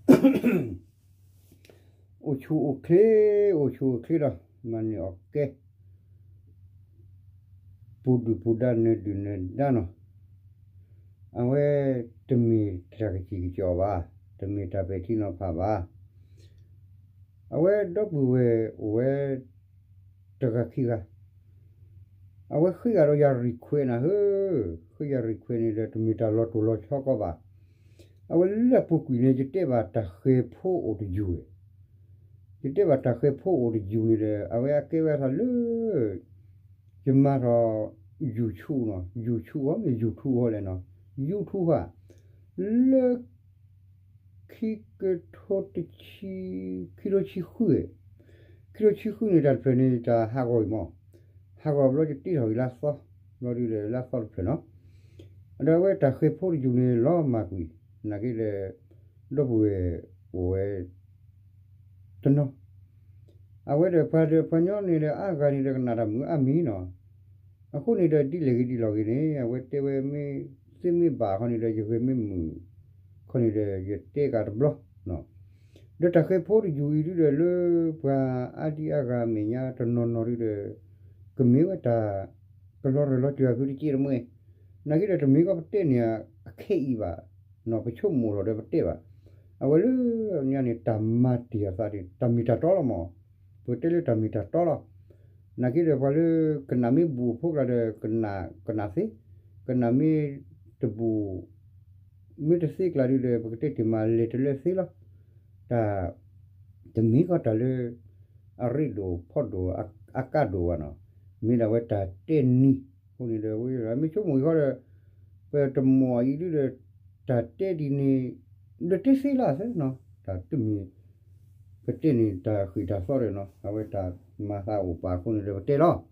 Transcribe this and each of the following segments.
အိၣ်ဆူၣ်အိၣ်ချ့, အိၣ်ဆူၣ်အိၣ်ချ့ဒီး မၤန့ၢ်အီၣ်ကဲ ပူၤဒုၣ်ပူၤဒါနၢၤဒုၣ်နၢၤဒါနီၤ, အဝဲတမ့ၢ်တၢ်ကစံၣ်ကစီၣ်ဘၣ်, တမ့ၢ်တၢ်ပဲာ်ထံနီၤဖးဘၣ်. အဝဲဒီပုၢ်ဝဲၢ်အိၣ်ဝဲ တဂၤခံဂၤ, အဝဲဃ့ဂၤဒီးယၤ request နၤဧၢ, ဃ့ယၤ request န့ၣ်ဒီး တမ့ၢ်တၢ်လီၤတိၢ်လီၤဆီကီးဘၣ်. အဝဲလၢအပူၤကွံာ်န့ၣ် ယတဲဘၣ်တၢ်ဃဲၤဖိအိၣ်တယုၢ်ဝဲ, ယတဲဘၣ်တၢ်ဃဲၤဖိအိၣ်တယုၢ်န့ၣ်ဒီး အဝဲအကဲဝဲအသးလၢ ယမၤထီၣ် YouTube နီၤ, YouTube ဟီ မ့ၢ် YouTube ဟီလဲၣ်နီၤ, YouTube ဟီ လၢ ခံကထိတဆံ, ခံကထိဆံဃု, ခံကထိဆံဃုန့ၣ် တၢ်တဖျၢၣ်န့ၣ် တၢ်ဟးဂီၤအံၤမး, ဟးဂီၤဘျီယတ့ထီၣ်အံၤလါသီ, ဘျီဒုဒီးလါသီတဖျၢၣ်နီၤ, ဒီးအဝဲတၢ်ဃဲၤဖိတယုၢ်န့ၣ် လီၤမၢ်ကွံာ်, နာ်က့ဒီး ဒီပုၢ်ဝဲၢ်အိၣ်ဝဲ တနီၤ, အဝဲဒီးပှၤဒီးပှၤညီန့ၣ်ဒီး အါဂၤန့ၣ်ဒီးကနၣ်တၢ်မုာ်အါမံၤနီၤ, အဃိန့ၣ်ဒီးဒ်လဲၣ်ဂ့ၤဒ်လဲၣ်ဂ့ၤန့ၣ် အဝဲတဲဝဲမ့ၢ်သ့မ့ၢ်ဘၣ်ခီန့ၣ်ဒီး ယဂဲၤမ့ၢ်မုာ်ခီန့ၣ်ဒီး ယတဲကးတဘျီ, ဒီးတၢ်ဃဲၤဖိတယုၢ်အံၤဒုဒီး လၢပှၤအါဒံအါဂၤအမဲာ်ညါတနီၤနီၤဒုဒီး ကမ့ၢ်ဝဲတၢ် ကလီၤရၢၢ်လီၤစၢၤအဖုတက့ၢ်တမှဲ, နာ်က့ဒီးတမ့ၢ်ကီးပတဲန့ၢ်အခဲအံၤဘၣ်, ပဆိကမိၣ်ထီၣ်ဒီးပတဲဘၣ်, အဝဲလၢညါန့ၣ် တၢ်မၤတ့ၢ်အသးန့ၣ် တၢ်မ့ၢ်တၢ်တီလီၤမး, ပကတဲလၢတၢ်မ့ၢ်တၢ်တီလီၤ, နာ်က့ဒီးပှၤလၢကနၣ်မ့ၢ်ဘူၣ်အဖိကျါဒီး ကနၣ်သ့, ကနၣ်မ့ၢ်တဘူၣ် မ့ၢ်တသ့ကျါဒုဒီး ပကတဲတ့ၢ်မးလဲၤတလၢသ့လီၤ, တၢ် တမ့ၢ်ကီးတၢ်လၢ အရ့ဒိၣ်ဖီဒိၣ်အကါဒိၣ်ဘၣ်နီၤ, မ့ၢ်ဒၣ်ဝဲတၢ်တဲနံၤအဃိန့ၣ်ဒီး မ့ၢ်ဆိကမိၣ်အံၤဃီဒီး ပတမီၢ်အံၤဒုဒီး တၢ်တဲဒ်န့ၣ် ဒီးတဲသ့လီၤသ့နီၤ, တၢ်တမ့ၢ် ပတဲန့ၣ်တၢ်ဃံးတၢ်သီဒီးနီၤ အဝဲတၢ်မၤသးအိၣ်ပာ်အဃိန့ၣ်ဒီးပတဲလီၤ ဒီး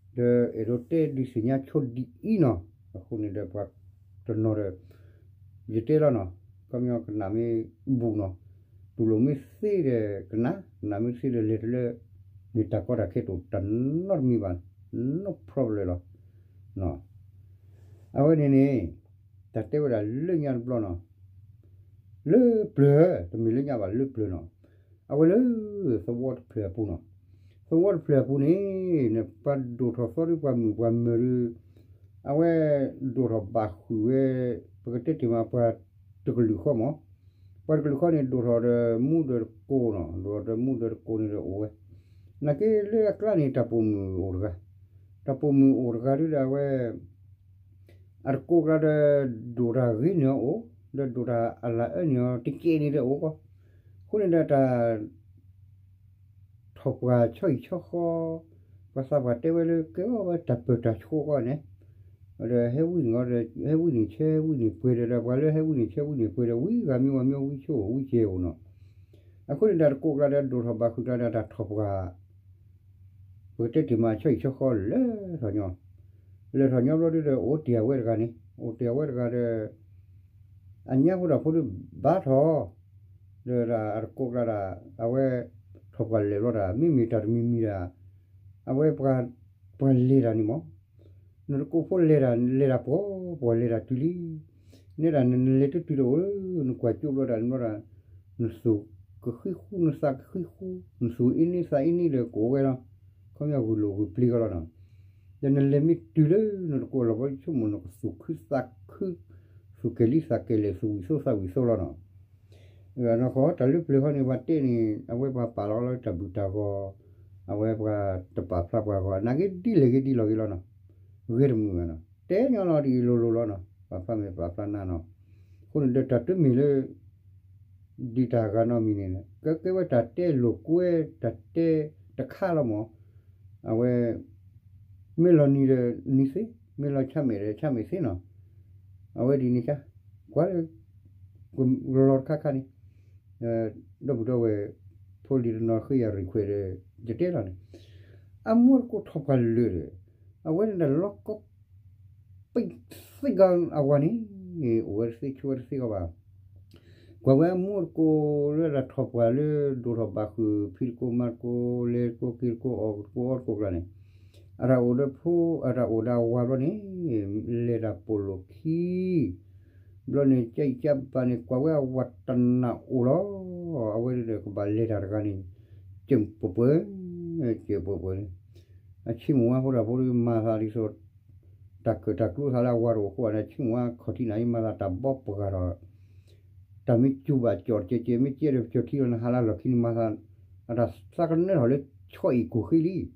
အဲၣ်ဒိးတဲဒုးသ့ၣ်ညါဆိဒ်အံၤနီၤ, အဃိန့ၣ်ဒီးပှၤတနီၤဒီး ယတဲလီၤနီၤ, ခီပညီကနၣ်မ့ၢ်ဘူၣ်နီၤ, တူၢ်လိာ်မ့ၢ်သ့ဒီးကနၣ်, ကနၣ်မ့ၢ်သ့ဒီးလဲၤတလၢ, မ့ၢ်တၢ်ကီတၢ်ခဲတအိၣ်တၢ်နီတမံၤဘၣ်, no problem လီၤ. အဝဲန့ၣ်န့ၣ် တၢ်တဲဝဲဒၣ်လၢညါတဘျီနီၤ, လၢပျၢၤ, တမ့ၢ်လၢညါဘၣ် လၢပျၢၤနီၤ, အဝဲလၢသဝီတဖျၢၣ်အပူၤနီၤ, သဝီတဖျၢၣ်အပူၤန့ၣ် ပှၤဒိၣ်ထီၣ်သီဒု ပှၤမုၣ်ပှၤမၢၤဒု အဝဲဒိၣ်ထီၣ်ဘၣ်ဃုာ်ဝဲ, ပကတဲတ့ၢ်မးပှၤတကလုာ်ဃီမး, ပှၤတကလုာ်ဃီန့ၣ် ဒိၣ်ထီၣ်ဒီးမူဒီးတကိးနီၤ, ဒိၣ်ထီၣ်ဒီးမူဒီးတကိးန့ၣ်ဒီးအိၣ်ဝဲ, နာ်က့လၢအကျါန့ၣ် တၢ်ပိာ်မုၣ်အိၣ်တဂၤ, တၢ်ပိာ်မုၣ်အိၣ်တဂၤဒုဒီးအဝဲ အတကိးကျါဒီး ဒိၣ်တၢ်ဂ့ၤန့ၢ်အီၤအိၣ်, ဒီးဒိၣ်တၢ်အလၢအအၢန့ၢ်အီၤတကဲးန့ၣ်ဒီးအိၣ်ကီး, အဃိန့ၣ်ဒီးတၢ် ထီၣ်ပှၢ်ဆီဟံၣ်ဆီဃီ, ပှၤသးပှၢ်တဲဝဲလၢကဲအီၤဝဲတၢ်ပၢၢ်တၢ်ဆှိးဃီန့ၣ်, ဒီးဟဲဝံၣ်န့ၣ်, ဟဲဝံၣ်န့ၣ်ဆဲဝံၣ်န့ၣ်ပှဲၤဒီး ဒီးပှၤလၢဟဲဝံၣ်န့ၣ်ဆဲဝံၣ်န့ၣ်ပှဲၤဒီး ဝံဂၤမံဝၤမံဝံဆိၣ်ဝံစဲအိၣ်နီၤ, အဃိန့ၣ်ဒီးတကိးကျါဒီးဒိၣ်ထီၣ်ဘၣ်ဃုာ်ကျါဒီးတၢ်ထီၣ်ပှၢ် ပကတဲတ့ၢ်မးဆီဟံၣ်ဆီဃီလၢထီၣ်ညီ, လၢထီၣ်ညီဘျီဒုဒီး အိၣ်တ့ၢ်အဝဲတဂၤန့ၣ်, အိၣ်တ့ၢ်အဝဲတဂၤဒီး အညါဖိတၢ်ဖိဒုဘါထီၣ်, ဒီးအတကိးကျါဒၣ် အဝဲထီၣ်ပှၢ်လဲၣ်ဘျီဒၣ် မ့မ့ၢ်တၢ်တမံၤမံၤဒၣ်, အဝဲပှၤလဲၤတၢ်န့ၣ်မး, နတကိးဖိလဲၤတၢ်လဲၤတၢ်ပှီၤပှီၤလဲၤတၢ်တုၤလံ, နဲဒၣ်နလဲၤတတုၤတအိၣ်လၢ နကွၢ်ကၠိဘျီဒၣ်န့ၣ်ဘျီဒၣ်, နသူၣ်ကဃံဃူ နသးကဃံဃူ, နသူၣ်အ့န့သးအ့န့ဒီးကအိၣ်ဝဲလီၤ, ခီပညီဂုာ်လိာ်ဂုာ်ပျ့ၤကီးလီၤနီၤ, ဒီးနလဲၤမ့ၢ်တုၤလၢနတကိးလီၤဘျီဆိကမိၣ်နကသူၣ်ခုသးခု, သူၣ်က့ၤလံသးက့ၤလဲၣ် သူၣ်ဝံၣ်သိသးဝံၣ်သိလီၤနီၤ နီၢ်ကီၢ်တၢ်လၢပျၢၤဃီန့ၣ် ပှၤတဲန့ၣ် အဝဲပှၤပာ်လီၤလၢတၢ်ဘုၣ်တၢ်ဂီၤ, အဝဲပှၤတပာ်ဖျါပှၤဂီၤ နာ်က့ဒ်လဲၣ်ဂ့ၤဒ်လဲၣ်ဂ့ၤလီၤနီၤ, ဂ့ၤတမုာ်ဘၣ်နီၤ တဲညီလီၤဒ်အံၤလိၤလိၤလီၤနီၤ ပာ်ဖျါမဲာ်ပာ်ဖျါနါနီၤ, အဃိန့ၣ်ဒီးတၢ်တမ့ၢ်လၢ ဒ်တၢ်ဂၤနီတမံၤန့ၣ် ကဲကဲဝဲတၢ်တဲလိာ်ကွဲ တၢ်တဲတခါလီၤမး, အဝဲ မ့ၢ်လီၤနံၤဒီးနံၤသ့, မ့ၢ်လီၤဆါမဲာ်ဒီးဆါမဲာ်သ့နီၤ, အဝဲဒ်န့ၣ်ဆါ, ကွၢ်လၢ လီၤတခါခါန့ၣ်, ဒီပုၢ်ဒီဝဲၢ် ဖိလံၤတနီၤဃ့ယၤ request ဒီး ယတဲလီၤန့ၣ်, အမိၢ်တကိးထီၣ်ပှၢ်လၢာ်ဒီး အဝဲန့ၣ်ဒီးလီၤကီ ပံသ့ၣ်ကီးအဝၤန့ၣ် အိၣ်ဝဲတသ့ဆိဝဲတသ့ကီးဘၣ်. ကွၢ်ဝဲအမိၢ်တကိးလၢတၢ်ထီၣ်ပှၢ်လၢဒိၣ်ထီၣ်ဘၣ်ဃုာ် ဖံးတကိးမၤတကိး လဲၤတကိးက့ၤတကိးအီၣ်တကိးအီတကိးကျါန့ၣ်, အတၢ်အိၣ်ဒီးဖိ အတၢ်အိၣ်ဒီးအဝၤဘျီန့ၣ် လဲၤတၢ်ပိာ်လိာ်ခံ ဘျီန့ၣ် ကအံၤကဘၣ်န့ၣ် ကွၢ်ဝဲအဝၤတနၢ်အိၣ်လီၤ. အဝဲဒၣ်ဒီးကဘၣ်လဲၤတၢ်တဂၤန့ၣ် ကၢၢ်ပှဲၤပှဲၤ, ကၢၢ်ပှဲၤပှဲၤန့ၣ် အဆ့မိၣ်ဝါဖိတၢ်ဖိဒီး မၤသးဒ်သိး တၢ်ကၢၣ်တၢ်ကျူသးလၢအဝၤတအိၣ်အဃိန့ၣ် အဆ့မိၣ်ဝါခီၣ်ထံးန့ၣ် မၤသးတၢ်ဘီပှၤဒီး တၢ်မ့ၢ်စူၤဘၣ်ကၠီၣ်တကဲးကဲး မ့ၢ်ကဲဒီးကၠီၣ်ထံလီၤ နဟးလၢလီၢ်ခံန့ၣ် မၤသး အတၢ်သးကနၢထီၣ်လၢဆီအံၣ်ကိၢ်ဃ့လံ.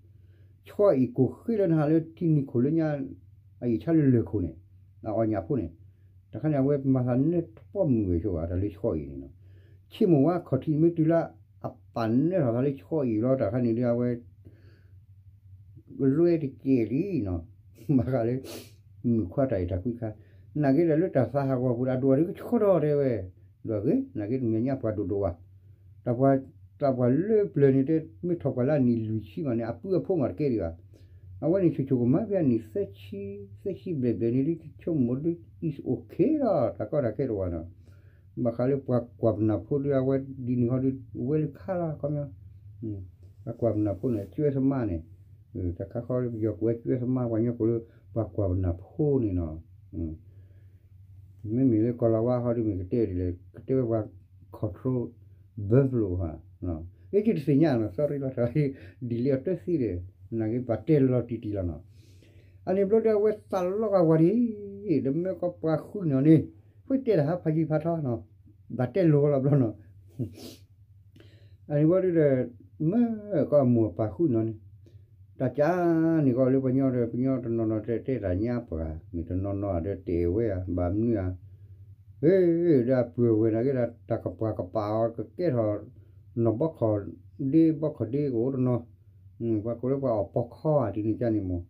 ဆီအံၣ်ကိၢ်ဃ့လၢနဟးလၢထံနံၤခိၣ်လၢညါ အအံၣ်ဆါလၢလၢၢ်ခိၣ်န့ၣ် အအီၣ်ညၣ်ဖိန့ၣ် တခါန့ၣ် အဝဲမၤသးနၢထီၣ်ပိာ်မုၣ်ဝဲဆိဘၣ် တၢ်လၢဆီအံၣ်န့ၣ်နီၤ. ဆ့မိၣ်ဝါခီၣ်ထံးမ့ၢ်တုၤလၢအပာ်နၢထီၣ်သးလၢဆီအံၣ်လီၤ တၢ်ခါန့ၣ်ဒ်အဝဲ လွဲတကဲးလံနီၤ, ဘၣ်ဃးလၢ မုၣ်ခွါတၢ်အဲၣ်တၢ်ကွံခါ, နာ်က့ဒီးလၢတၢ်သးဟးဂီၤပူၤဒီး အဒိၣ်အဒုကဆှီထီၣ်တဲဝဲ, ဒွးဂ့ၤ နာ်က့တမ့ၢ်ညါပှၤဒိၣ်ဒိၣ်ဘၣ်, တၢ်ပှၤ တၢ်ပှၤလၢပျၢၤန့ၣ်တဲ မ့ၢ်ထီၣ်ပှၤလၢအနံၣ်လွံၢ်ဆံမးန့ၣ် အပုၢ်အဖိမးတကဲဒံးဘၣ်, အဝဲန့ၣ်ဆိၣ်ဆိၣ်ကမၤဖဲအနံၣ်သၢဆံ, သၢဆံဘျဲၣ်ဘျဲၣ်န့ၣ်ဒ်ဆိကမိၣ်ဒ် is okay လီၤ တၢ်ကီတၢ်ခဲတအိၣ်ဘၣ်နီၤ, ဘၣ်ဃးလၢပှၤကွၢ်ပနၢ်ဖိဒ်အဝဲဒ်န့ၣ်ဟီဒ် ဝဲလၢခါလီၤ ခီပညီ ပှၤကွၢ်ပနၢ်ဖိန့ၣ် အကွဲသမားန့ၣ်, တၢ်ခါဃီ ပယီၤကိးဝဲကွဲသမား ပှၤကညီကိးလၢ ပှၤကွၢ်ပနၢ်ဖိန့ၣ်နီၤ, မ့မ့ၢ်လၢကီၢ်လီၤဝါဟီဒ်မ့ၢ်ကတဲဒ်လဲၣ် ကတဲဝဲပှၤ control buffalo ဧါ, အ့ၣ် ယတသ့ၣ်ညါနီၤ sorry လီၤ တၢ်ဒ်လဲၣ်အတၢ်သ့ဒီး နာ်က့ပှၤတဲလီၤတံၢ်တံၢ်လီၤနီၤ, အန့ၣ်ဘျီဒီးအဝဲသးလီၤဂာ်ဝၤဒ်, ဒီးမ့ၢ်ကီးပှၤဃုနီၤန့ၣ် ဃုတဲတၢ်ဟးဖးယံၤဖးထီနီၤ, ဘၣ်တဲလိၤလီၤဘျီနီၤ အန့ၣ်ဘျီဒုဒီး မ့ၢ်ကီးအမိၢ်အပၢ်ဃုနီၤန့ၣ်, တၢ်ကၢ်န့ၣ်ကီးလၢပှၤညီဒီး ပှၤညီတနီၤနီၤတဲတၢ်ညါပှၤ, မ့ၢ်တနီၤနီၤဒီးတဲဝဲဧါ ဘၣ်မနုၤဧါ, ဒီးအပှဲၤဝဲနာ်က့ဒီး တၢ်ကပှၤကပာ်အီၤကကဲထီၣ် နီၢ်ဘီခီၣ်ဒ့ဘီခီၣ်ဒ့ကအိၣ်တနီၤ, ပှၤကိးလၢပှၤအီၣ်ပီခီဧါ တနံၤကၢ်န့ၣ်မ့ၢ်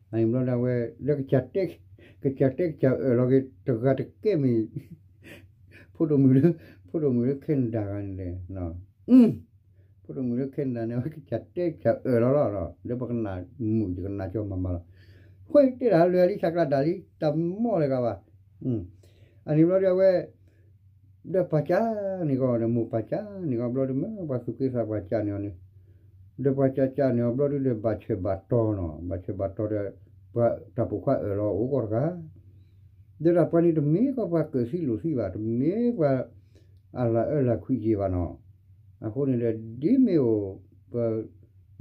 အန့ၣ်ဘျီဒၣ်ဝဲ လၢကစၢ်တဲ ကစၢ်တဲကစၢ်အၢၣ်လီၤက့ၤတဂၤတကဲမ့ၢ် ဖိဒိၣ်မုၣ်လၢ ဖိဒိၣ်မုၣ်လၢ Canada ဂၤန့ၣ်လဲၣ်, ဖိဒိၣ်မုၣ်လၢ Canada န့ၣ် ဝဲကစၢ်တဲကစၢ်အၢၣ်လီၤလီၤ လၢပကနၣ်မုာ်ယကနၣ်ကၠီမၤမၤလီၤ, ဃိတဲတၢ်လၢာ်လံဆးကျါဒၣ်လံ တၢ်မီၢ်လၢၤဂၤဘၣ်, အန့ၣ်ဘျီဒၣ်ဝဲ ဒီးပှၤကၢ်န့ၣ်ကီး ဒီးမိၢ်ပၢ်ကၢ်န့ၣ်ကီးဘျီဒုး မ့ၢ်ပှၤသူၣ်က့သးပှၢ်ကၢ်န့ၢ်အီၤန့ၣ်, ဒီးပှၤကၢ်ကၢ်န့ၢ်အီၤဘျီဒုးဒီး ဘၣ်ဆၢၣ်ဘၣ်တီၤနီၤ, ဘၣ်ဆၢၣ်ဘၣ်တီၤဒီး ပှၤတၢ်ပိာ်ခွါအၢၣ်လီၤအိၣ်ကီးတဂၤ, ဒီးတၢ်ပှၤန့ၣ်တမ့ၢ်ကီးပှၤကၢၣ်သံလိာ်သံဘၣ်, တမ့ၢ်ပှၤအလၤအၢလၤခွံက့ၤဘၣ်နီၤ, အဃိန့ၣ်ဒီး ဒ်မ့ၢ်အိၣ် ပ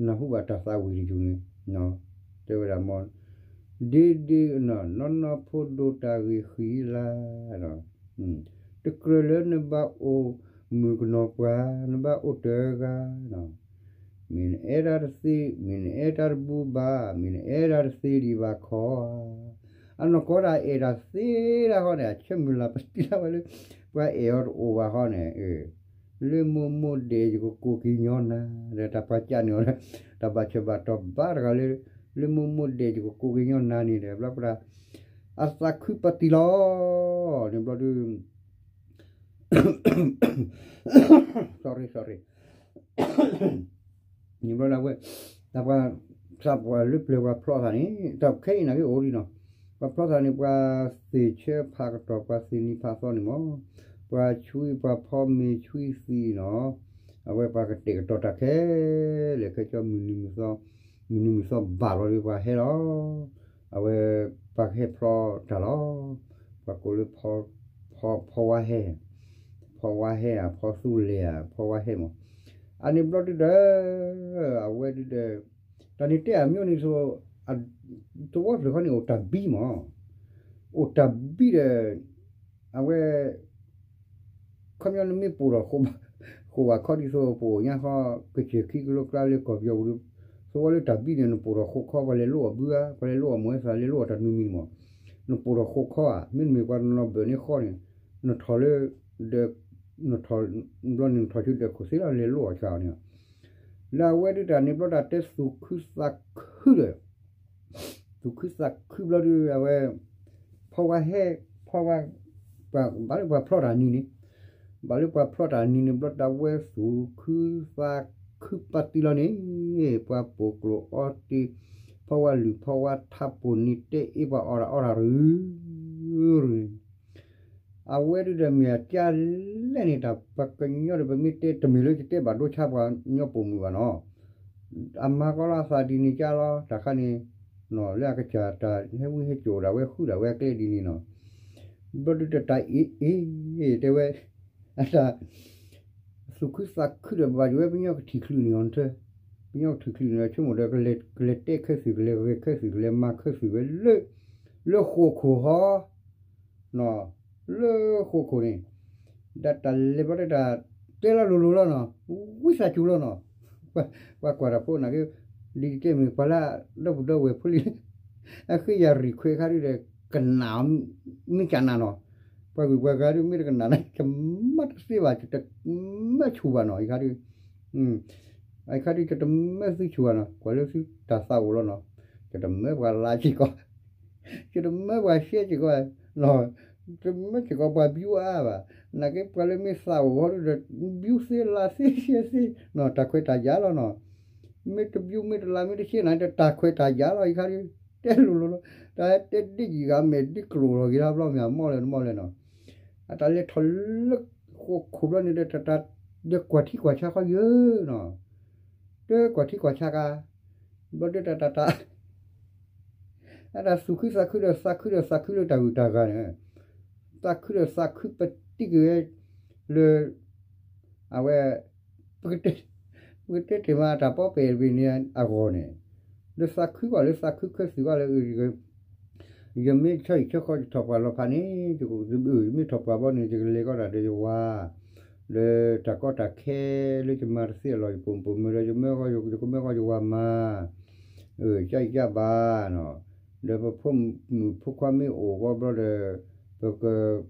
နၢ်ဟူဘၣ်တၢ်သးဝံၣ်တယုၢ်န့ၣ်, တဲဝဲဒၣ်မ့ၢ်, ဒ့ဒ့နီၢ်နီၢ်ဖိဒိၣ်တၢ်ဂ့ၢ်ဃံလၤ, တကြၢးလၢနဘၣ်အိၣ်မုာ်ကနီၤပှၤ, နဘၣ်အိၣ်တဂၤ, မ့ၢ်နအဲၣ်တၢ်တသ့, မ့ၢ်နအဲၣ်တၢ်တဘူးဘၣ်, မ့ၢ်နအဲၣ်တၢ်တသ့ဒံးဘၣ်ခီဧါ, အနီၢ်ကီၢ်ဒၣ်အဲၣ်တၢ်သ့ဒၣ်ဃီန့ၣ် အဆၢမုၢ်လၢ်ပတံၤလၢဝဲလၢ ပှၤအဲၣ်အီၤတအိၣ်ဘၣ်ဃီန့ၣ် လၢမိၢ်မိၢ်ဒဲးယကကိးက့ၤညီနၤ, ဒီးတၢ်ပှၤကၢ်န့ၢ်အီၤလၢ တၢ်ဘၣ်ဆၢဘၣ်တီၤဘၣ်တဂၤလၢ လၢမိၢ်မိၢ်ဒဲးယကကိးက့ၤညီနၤန့ၣ်ဒီး ဘျီပဒၣ် အသးခုပတံၤလီၤ, န့ၣ်ဘျီဒုး sorry sorry န့ၣ်ဘျီဒၣ်ဝဲ တၢ်ပှၤ သးပှၢ်လၢပျၢၤပှၤဖျီသးန့ၣ် တၢ်ခဲအံၤနာ်က့အိၣ်ဒံးနီၤ, ပှၤဖျီသးန့ၣ် ပှၤသ့ၣ်ဆၢဖးကတီၢ် ပှၤသ့ၣ်နံၤဖးသီန့ၣ်မ့ၢ် ပှၤဆွံ ပှၤဖီမ့ၤဆွံသံးနီၤ, အဝဲပှၤကတဲာ်ကတီၤတၢ်ခဲလၢာ်ခဲဆ့ မုၢ်နံၤမုၢ်သီ မုၢ်နံၤမုၢ်သီဘၣ်လီၤဒီးပှၤဟဲလီၤ, အဝဲပှၤကဟဲဖျီတၢ်လီၤ, ပှၤကိးလၢ ဖီဝါဟဲ, ဖီဝါဟဲဧါ ဖီသူလဲၣ်ဧါ ဖီဝါဟဲမး, အန့ၣ်ဘျီဒုဒီး အဝဲဒုဒီး တၢ်န့ၣ်တဲအမျိုးန့ၣ်ဆိ သဝီဖျၢၣ်ခီန့ၣ် အိၣ်တၢ်ဘံမး, အိၣ်တၢ်ဘံဒီး အဝဲ ခီပညီနမ့ၢ်ပိာ်ထီၣ်ဃိဘၣ်ခီဒ်သိး ပအိၣ်ညါဃီ ကစၢၢ်ခံကလိကျါလၢကီၢ်ပယီၤပူၤဒီး သဝီလၢတၢ်ဘံန့ၣ် နပိာ်ထီၣ်ဃိခီ ပှၤလဲၤလိအီၣ်ဘုဧါ ပှၤလဲၤလိအီၣ်မိၢ်ဝဲသၣ် လဲၤလိအီၣ်တၢ်တမံၤမံၤန့ၣ်မး, နပိာ်ထီၣ်ဃိခီဧါ မ့တမ့ၢ်ပှၤနလီၤဘၢၣ်န့ၢ်ဃီန့ၣ် နထီၣ်လၢ ဒီး နထီၣ် ဘျီန့ၣ် နထီၣ်ဆူဒၢးခိၣ်သ့လီၤ လဲၤလိအီၣ်ဆၣ်အီၤန့ၣ်, လၢအဝဲဒုတၢ်န့ၣ်ဘျီတၢ်တဲသူၣ်ခုသးခုဒီး သူၣ်ခုသးခုဘျီဒု အဝဲ ဖီဝါဟဲ ဖီဝါ ပှၤ ဘၣ်လၢပှၤဖျီတၢ်နံၤန့ၣ်, ဘၣ်လၢပှၤဖျီတၢ်နံၤန့ၣ်ဘျီ တၢ်ဝဲသူၣ်ခုသးခုပာ်တံၢ်လီၤန့ၣ်, ပှၤပိာ်ကျိာ်အီတ့ၢ် ဖီဝါလုၢ်ဖီဝါထးပိာ်န့ၣ် တဲအ့ၣ်ပှၤအီၣ်တၢ်အီတၢ်ရူၤရူၤ အဝဲဒုဒီးမ့ၢ်အကၢ်လဲၣ်န့ၣ် တၢ်ပှၤကညီဒီး ပမ့ၢ်တဲတမ့ၢ်လၢကတဲဘၣ်ဒိဆါပှၤကညီပိာ်မုၣ်ဘၣ်နီၤ, အမၤကီးလီၤအသးဒ်န့ၣ်ကၢ်လီၤ တၢ်ခါန့ၣ်, လၢအကစၢ်တၢ်ဟဲဝံဟဲစိာ်ဒၣ်ဝဲဃုဒၣ်ဝဲအကျဲဒ်န့ၣ်နီၤ, ဘျီဒုးတၢ်အ့ၣ်အ့ၣ် တဲဝဲ, အတၢ် သူၣ်ခုသးခုဒီးဘၣ်ယိၣ်ဝဲပညီကထံၣ်ချုးန့ၣ်အီၤနထၢ, ပညီကထံၣ်ချုးန့ၣ်ဆိကမိၣ်ဒီး ကလဲၤတဲခဲသုး ကလဲၤဂဲၤခဲသုး ကလဲၤမၤခဲသုးဝဲလၢ လၢဃိာ်ခိၣ်ဟီ လၢဃိာ်ခိၣ်န့ၣ်, ဒီးတၢ်လဲၤဘျီဒုးတၢ် တဲလီၤလိၤလိၤလီၤနီၤ, ဝံသးစူၤလီၤနီၤ, ပှၤကွၢ်တၢ်ဖိနာ်က့, ဒ်ကတဲမ့ၢ်ပှၤလၢဒီပုၢ်ဒီဝဲၢ်ဖိလံ အဃ့ယၤရံၣ်ခွဲးခါဒုးဒီး ကနၣ် မ့ၢ်ကနၣ်နီၤ, ပှၤဂုၤပှၤဂၤဒုး မ့ၢ်တကနၣ်န့ၣ် ကမၣ်တသ့ဘၣ် တမၢဆူၣ်ဘၣ်နီၤ, အံၤခါဒုး အံၤခါဒုး ကတမၢသုဆူၣ်ဘၣ်နီၤ, ကွၢ်လၢသုတၢ်သးအိၣ်လီၤနီၤ, ကတမၢပှၤလါစ့ၢ်ကီး, ကတမၢပှၤရှဲစ့ၢ်ကီး, တမၢစ့ၢ်ကီးပှၤဘျူးအါဘၣ်, နာ်က့ပှၤလၢမ့ၢ်သးအိၣ်ဟီဒုးဒီး ဘျူးသ့လါသ့ရှဲသ့နီၤ, တၢ်ခွဲးတၢ်ယာ်လီၤနီၤ, မ့ၢ်တဘျူးမ့ၢ်တလါမ့ၢ်တရှဲနၤ တၢ်ခွဲးတၢ်ယာ်လီၤ, အံၤခါဒုး တဲလိၤလိၤလီၤ, တၢ်တဲဒ်ယံာ်ဂၤမဲာ်ဒ်ကျိာ်လီၤ ဂ့ၤထီၣ်ဘျီမ့ၢ်အမီၢ်လဲၣ်တမီၢ်လဲၣ်နီၤ, အတၢ်လဲၤထီၣ်လၢဃိာ်ခိၣ်ဘျီန့ၣ်ဒီး တၢ်တၢ် ဒီးကွၢ်ထံကွၢ်ဆးဃီယၢနီၤ, တကွၢ်ထံကွၢ်ဆးကါ, ဘျီဒုးတၢ်တၢ်တၢ် အတၢ်သူၣ်ခုသးခုဒီးသးခုဒီးသးခုလၢတၢ်ဂုၤတၢ်ဂၤန့ၣ်, သးခုဒီးသးခုပတံၢ်က့ၤဝဲလၢ အဝဲ ပကတဲ ပကတဲတ့ၢ်မးတၢ်ပီပအဲၣ်တဘ့ၣ်န့ၣ်အဂီၢ်န့ၣ်, ဒီးသးခုကွၢ်လၢသးခုခဲသုးကွၢ်လၢ ယမ့ၢ်ဆီဟံၣ်ဆီဃီယထီၣ်ပှၢ်လီၤဖးန့ၣ်, ယမ့ၢ်ထီၣ်ပှၢ်ဘီန့ၣ် ယကလဲၤကီးတၢ်ဒီးယဝၤ, ဒီးတၢ်ကီတၢ်ခဲလၢယမၤတသ့အလီၢ် ယပိာ်မုၣ်ပိာ်မၢၤဒီး ယကမၢကီးယဝၤမၤ, ကၢ်အံၤကၢ်ဘၣ်နီၤ, ဒီးပဖိမုၣ်ဖိခွါမ့ၢ်အိၣ်ဘီဘျီဒီး ပက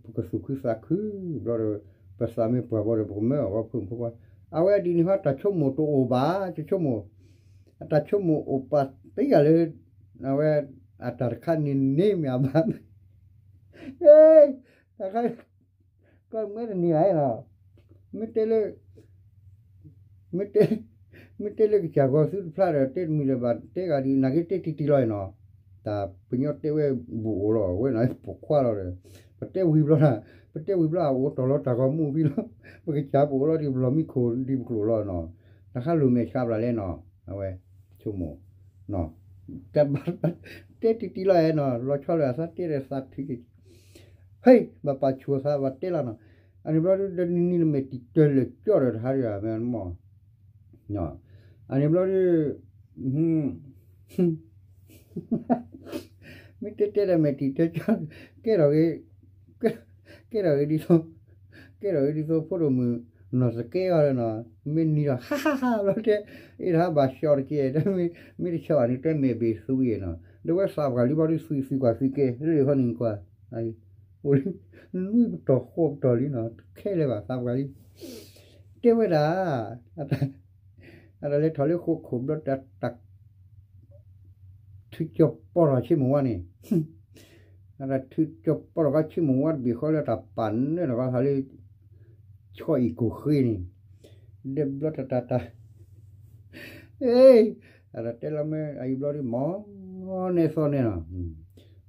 သူၣ်ခုသးခုဘျီဒီး ပသးမ့ၢ်ပှၢ်ဘီဒီး ပကမၢအီၤဘီဖိမုၣ်ဖိခွါ, အဝဲဒ်န့ၣ်ဟီ တၢ်ဆိကမိၣ်တအိၣ်ဘၣ် တဆိကမိၣ်, အတၢ်ဆိကမိၣ်အိၣ်ပာ်တ့ၢ်ယၤလၢ အဝဲ အတၢ်တခါန့ၣ်န့ၣ်မ့ၢ်အဘၣ် တၢ်ခါ ကီၢ်မ့ၢ်တနံၤဧါနီၤ, မ့ၢ်တဲလၢ မ့ၢ်တဲ မ့ၢ်တဲလၢကစၢ်ဂီၤသုတဖျါဒီး တဲတမံၤလၢၤဘၣ်တဲဂၤဒ် နာ်က့တဲတံၢ်တံၢ်လီၤနီၤ, တၢ်ပညီတဲဝဲဘူးအိၣ်လီၤ ဝဲနီၤ ပိာ်ခွါလီၤဒီး ပတဲဝံၤဘျီ ပတဲဝံၤဘျီအအိၣ်တီၢ်လီၤတၢ်ဂီၤမူအံၤလီၤ, ပကစၢ်ပအိၣ်လီၤဒ်ပလီၢ်မံခိၣ်ဒ်ပကျိာ်လီၤနီၤ, တၢ်ခါလိၣ်မဲာ်ဆှးဘျးလဲၣ်နီၤ, အဝဲ ဆိကမိၣ် တဲတံၢ်တံၢ်လီၤနီၤ, လီၤဆီလၢအသးတဲဒီးသးထုက့ၤ ဟဲ ဘၣ်ပာ်ဆူၣ်အသးဘၣ်တဲလီၤနီၤ, အန့ၣ်ဘျီဒုး ဒီးနံၤနံၤနမဲာ်တံာ်တၢ်လၢာ်ကၠီဒီးတဟါဒံးဧါ မ့ၢ်မီၢ်, အန့ၣ်ဘျီဒုး မ့ၢ်တဲတဲဒီးမဲာ်တံာ်တၢ်ကၠီ, ကဲထီၣ်ဂ့ၤ, ကဲထီၣ်ဂ့ၤဒ်သိး, ကဲထီၣ်ဂ့ၤဒ်သိးဖိဒိၣ်မုၣ် နီၢ်သကဲအီၤလၢနီၤ, မ့ၢ်နံၤဒီး ဟါဟါဟါဘျီတဲ, အ့ၣ်တဟါဘၣ်ဆှီတက့ၢ်, မ့ၢ်တဆှီဘၣ်န့ၣ် တဲမဲာ်ဘ့ၣ်သူအံၤနီၤ, ဒီးဝဲသးပှၢ်လံဘျီဒုး သွံၣ်သွံၣ်ကွၢ်သွံၣ်ကဲ လၢယခီန့ၣ်ကွၢ် အိၣ်လံ, နနွံပတီၢ်ဃိးပတီၢ်လံနီၤ, တခဲလၢာ်ဘၣ်သးပှၢ်လံ, တဲဝဲဒၣ် အတၢ်လဲၤထီၣ်လၢဃိာ်ခိၣ်ဘျီ တၢ် ထုးကၠီၤပီၢ်ထီၣ်ဆ့မိၣ်ဝါန့ၣ်, အတၢ်ထုးကၠီၤပီၢ်ထီၣ်ခီဆ့မိၣ်ဝါတဘ့ၣ်ဃီလၢတၢ်ပာ်နၢထီၣ်ခီသးလၢ ဆီအံၤကိၢ်ဃ့န့ၣ်, ဒီးဘျီတၢ်တၢ်တၢ် အတၢ်တဲလီၤမ့ၢ်အအံၤဘျီဒုး မီၢ်နဲသီနဲလီၤ,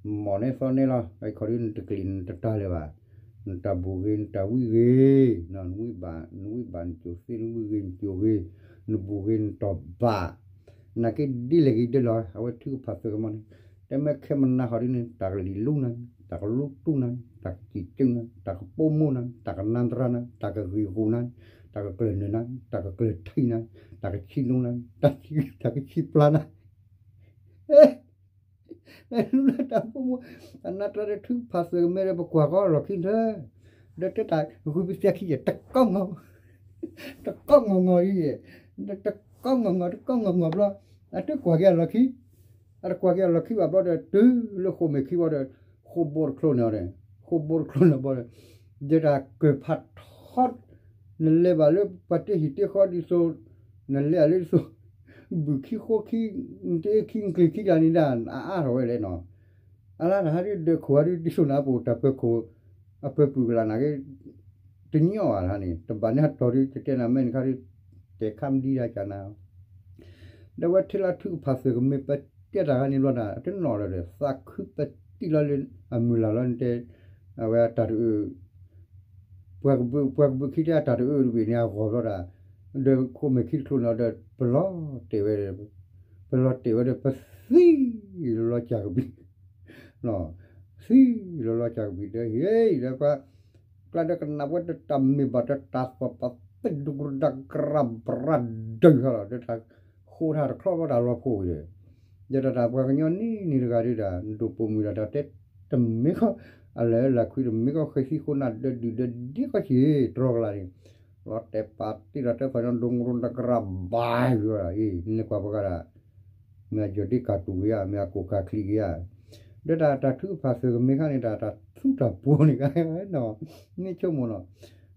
မီၢ်နဲသီနဲလီၤ, အံၤခီဒုးနတကျံးနတတၢ်လၢၤဘၣ်, နတၢ်ဘူၣ်ဂ့ၤ နတၢ်ဝံဂ့ၤ, နဝံဘၣ် နဝံဘၣ်နကၠိၣ်သ့, နဝံဂ့ၤနကၠိၣ်ဂ့ၤ, နဘူၣ်ဂ့ၤနတီၢ်ဘၣ်, နာ်က့ဒ်လဲၣ်ဂ့ၤဒ်လဲၣ်, အဝဲထုကဖၣ်သုးကမီၤန့ၣ်, တမ့ၢ်ခဲမနၤဃီဒ်န့ၣ် တၢ်ကလံၤလူနၤ, တၢ်ကလူတူနၤ, တၢ်ကစံၣ်ကၠုနၤ, တၢ်ကပိာ်မိၢ်နၤ, တၢ်ကနါတရါနၤ, တၢ်ကဂံၢ်ဂူာ်နၤ, တၢ်ကကျၢၢ်နၢၤနၤ, တၢ်ကကျၢၢ်ထံနၤ, တၢ်ကဆံနူနၤ, တၢ်ကဆံပျါနၤ, လၢတၢ်ပိာ်မိၢ် အနါတရါဒီးထုကဖၣ်သုးကမီၤဒီး ပကွၢ်ဃီအလီၢ်ခံထၢ, ဒီးတဲတၢ်ဂုာ်ပသံးခံယဲၢ် တကီၢ်ငီၢ်, တကီၢ်ငီၢ်ငီၢ်အံၤ, တကီၢ်ငီၢ်ငီၢ် တကီၢ်ငီၢ်ငီၢ်ဘျီ, အတကွၢ်က့ၤအလီၢ်ခံ, အတကွၢ်က့ၤအလီၢ်ခံဘၣ်ဘျီဒီး တုၤလၢဃိာ်မဲာ်ခံဘျီဒီး ဃိာ်ဘိတချိၣ်န့ၣ်ဒီး, ဃိာ်ဘိတချိၣ်န့ၣ်ဘျီဒီး, ဒီးတၢ်ကၢၢ်ဖးထီ နလဲၤဘၣ်လၢပှၤတဟံၣ်တဃီဒ်သိး, နလဲၤလၢဒ်သိး, ဘုၣ်ခံဃိခံ, နတအ့ခံ နကျံၤခံကျါန့ၣ်ဒၣ် အါအါထီၣ်ဝဲလဲၣ်နီၤ, အလါတဟါဒ်ဒၢးခိၣ်ဟါဒ်ဒ်သိးနၤ ပအိၣ်တၢ်ပၢၤခိၣ်, အပၢၤပုၢ်ကလာ်နာ်က့, တညီဘၣ်တဟါန့ၣ် တဘၣ်န့ၣ်ဟးတီၢ်ဒ် တတဲနၤမဲာ်နခါဒ်, တဲခါမဒံဒၣ်ကနၤ ဒီးဝဲထဲလၢထုကဖၣ်သုးကမီၤ ပတဲတၢ်ဂၤန့ၣ်ဘျီဒၣ် တနီၣ်လၢၤဒီး သးခုပတံၢ်လီၤလၢအမုၢ်လၢ်လီၤန့ၣ်တဲ, အဝဲအတၢ်တအၢ, ပှၤကဘုး ပှၤကဘုးခံတဲအတၢ်တအၢတဘ့ၣ်န့ၣ်အဂီၢ်ဘျီဒၣ်, ဒီးခိၣ်မဲာ်ခံတချိၣ်န့ၣ်ဒီး ပလီၤတဲာ်ဝဲဒီး, ပလီၤတဲာ်ဝဲဒီး ပသံလီၤကၢ်ကဘျံး, လီၤ သံလီၤလီၤ ကၢ်ကပံာ်ဒၢ ဟ့ၣ်လၢပှၤ ကျါဒီးကနၣ်ပဝဲဒီးတၢ်မ့ၢ်ဘၣ်ဒီးတၢ်သီၣ်ပာ်သ့ၣ်ဒူကရူၢ်ဒၢကရၢ်ဘြၣ်ဒၢးဟီလီၤ ဒီးတၢ်ဃိထီၣ်တချီဘၣ်တၢ်လီၤဖှိၣ်ဝံၤဒီး ဒီးတၢ်တၢ်ပှၤကညီနံၤနံၤတဂၤဒီး နဒိၣ်ပိာ်မုၣ်ဒီးတၢ်တဲတမ့ၢ်ကီၢ် အလၢလၢခွံတမ့ၢ်ကီၢ် ဃဲၤသံဃိနၢ်ဒၢးဒုၣ်ဒၢးဒ့ကီၢ်ဆံး တြီကလာ်န့ၣ် လီၤတဲာ်ပာ်တ့ၢ်ဒီးတဲသီၣ်ညီဒိကရူၢ်ဒၢကရၢ်ဘြၣ်ဝံၤဒီး အံၤ နကွၢ်ပှၤဂၤဒၣ် မ့ၢ်အယီၢ်ဒ့ကၢ်တူာ်က့ၤဧါ မ့ၢ်အကိၣ်ကၢ်ချံက့ၤဧါ ဒီးတၢ်တၢ်ထုကဖၣ်သုးကမ့ၢ်ခါန့ၣ် တၢ်တၢ်သူတၢ်ပှီၤန့ၣ်ဂ့ၤနီၤ မ့ၢ်ဆိကမိၣ်နီၤ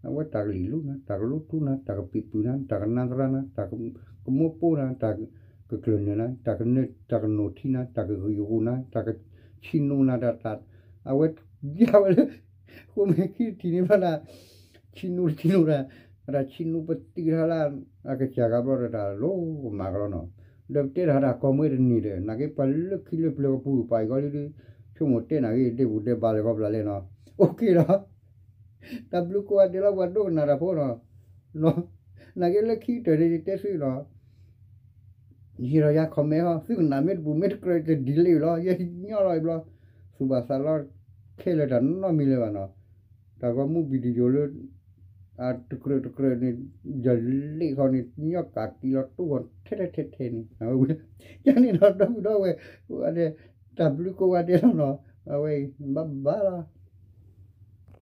အဝဲတၢ်ကလံၣ်လူနၤ တၢ်ကလိထူနၤ တၢ်ကပံာ်ပုၢ်နၤ တၢ်ကနါသရၣ်နၤ တၢ်ကမိၢ်ပိနၤ တၢ်ကကျၢၢ်နၢၤနၤ တၢ်ကနၢ တၢ်ကနိၣ်ထံနၤ တၢ်ကဂံၢ်ဂူာ်နၤ တၢ်ကဆံနူနၤ တၢ်တၢ် အဝဲယါဝဲလၢ ဃိမ့ၢ်ခံထံၣ်န့ၣ်ဘၣ်နၤ ဆံနူတဆံနူတၢ် အတၢ်ဆံနူပသံကထါလၢ အကစၢ်ဂၤဘျီဒီးတၢ်လိၣ်ကမၣ်ကလီနီၤ ဒီးပတဲတၢ်တၢ်ကီၢ်မ့ၢ်တန့ၢ်ဒီး နာ်က့ပှၤလၢခံလၢပျၢၤကပူၤပာ်အံၤကီလံဒု ဆိကမိၣ်တဲနာ်က့ဒဲပူၤဒဲဘးလဲၣ်ကီးဘျးလဲၣ်နီၤ အိၣ်က့ၤလီၤ တၢ်ဘျုးကိးဂၤဒဲးလီၤ ပှၤဒိကနၣ်တၢ်ဖိနီၤ နာ်က့လၢခံကတၢၢ်န့ၣ် ယတဲဆူနီၤ ဟ့ၣ်လီၤယၤ comment ဟီ သုကနၣ်မ့ၢ်တပူၤမ့ၢ်တကြၢး တ delete လီၤ ယဲညီလီၤအံၤဘျီ သူၣ်ဘၣ်သးလီ ခဲလၢာ်တၢ်နီတမံၤလၢၤဘၣ်နီၤ တၢ်ဂီၤမူ video လၢ တကြၢးတကြၢးန့ၣ် ယလဲၤဃီန့ၣ် ညီကၣ်ကံလီၤတူၢ်ဂီၤထဲထဲထဲထဲန့ၣ် အဝဲဝံၤ ယန့ၣ်နီၤ ဒီပုၢ်ဒီဝဲၢ် တၢ်ဘျုးကိးဂၤဒဲးလီၤနီၤ အဝဲအံၤ bye bye လီၤ